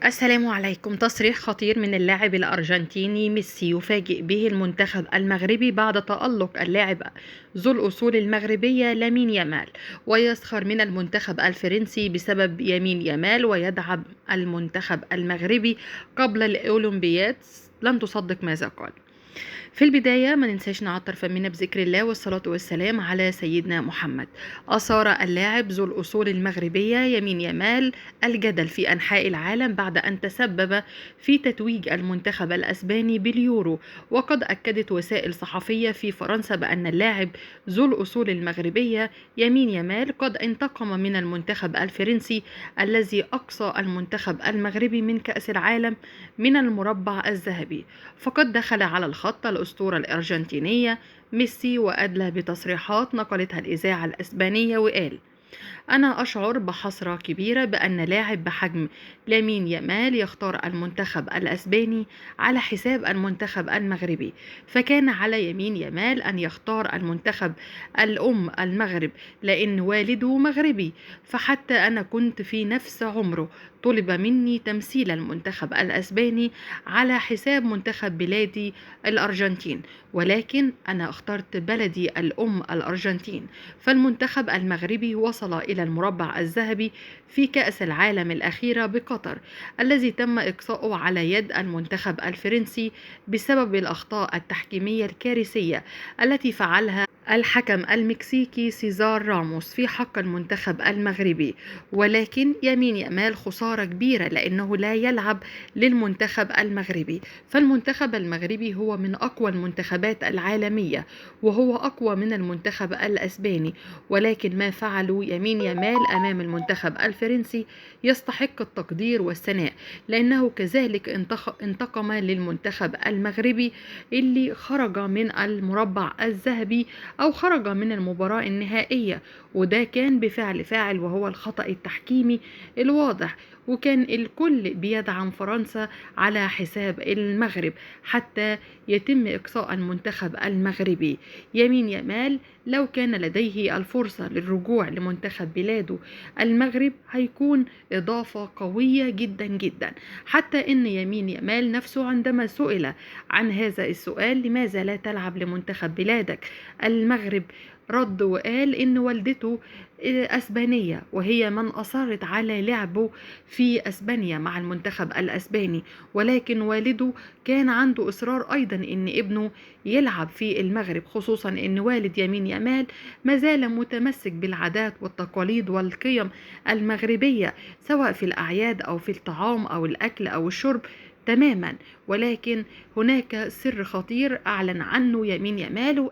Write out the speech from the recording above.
السلام عليكم. تصريح خطير من اللاعب الأرجنتيني ميسي يفاجئ به المنتخب المغربي بعد تألق اللاعب ذو الأصول المغربية لامين يامال، ويسخر من المنتخب الفرنسي بسبب يمين يامال، ويدعم المنتخب المغربي قبل الأولمبياد. لن تصدق ماذا قال. في البداية ما ننساش نعطر فمنا بذكر الله والصلاة والسلام على سيدنا محمد. أثار اللاعب ذو الأصول المغربية يمين يامال الجدل في أنحاء العالم بعد أن تسبب في تتويج المنتخب الأسباني باليورو، وقد أكدت وسائل صحفية في فرنسا بأن اللاعب ذو الأصول المغربية يمين يامال قد انتقم من المنتخب الفرنسي الذي أقصى المنتخب المغربي من كأس العالم من المربع الذهبي. فقد دخل على الخط الأسطورة الأرجنتينية ميسي وأدلى بتصريحات نقلتها الإذاعة الأسبانية وقال: أنا أشعر بحسرة كبيرة بأن لاعب بحجم لامين يامال يختار المنتخب الأسباني على حساب المنتخب المغربي، فكان على يمين يامال أن يختار المنتخب الأم المغرب لأن والده مغربي، فحتى أنا كنت في نفس عمره طلب مني تمثيل المنتخب الأسباني على حساب منتخب بلادي الأرجنتين، ولكن أنا اخترت بلدي الأم الأرجنتين. فالمنتخب المغربي وصل إلى المربع الذهبي في كأس العالم الأخيرة بقطر الذي تم إقصاؤه على يد المنتخب الفرنسي بسبب الأخطاء التحكيمية الكارثية التي فعلها الحكم المكسيكي سيزار راموس في حق المنتخب المغربي. ولكن يمين يامال خسارة كبيرة لأنه لا يلعب للمنتخب المغربي، فالمنتخب المغربي هو من أقوى المنتخبات العالمية وهو أقوى من المنتخب الأسباني، ولكن ما فعله يمين يامال أمام المنتخب الفرنسي يستحق التقدير والثناء، لأنه كذلك انتقم للمنتخب المغربي اللي خرج من المربع الذهبي أو خرج من المباراة النهائية، وده كان بفعل فاعل وهو الخطأ التحكيمي الواضح، وكان الكل بيدعم فرنسا على حساب المغرب حتى يتم إقصاء المنتخب المغربي. يمين يامال لو كان لديه الفرصة للرجوع لمنتخب بلاده المغرب هيكون إضافة قوية جدا جدا، حتى إن يمين يامال نفسه عندما سئل عن هذا السؤال لماذا لا تلعب لمنتخب بلادك المغرب، رد وقال إن والدته أسبانية وهي من أصرت على لعبه في أسبانيا مع المنتخب الأسباني، ولكن والده كان عنده إصرار أيضا إن ابنه يلعب في المغرب، خصوصا إن والد يمين يامال ما زال متمسك بالعادات والتقاليد والقيم المغربية سواء في الأعياد أو في الطعام أو الأكل أو الشرب تماما. ولكن هناك سر خطير أعلن عنه يمين يامال.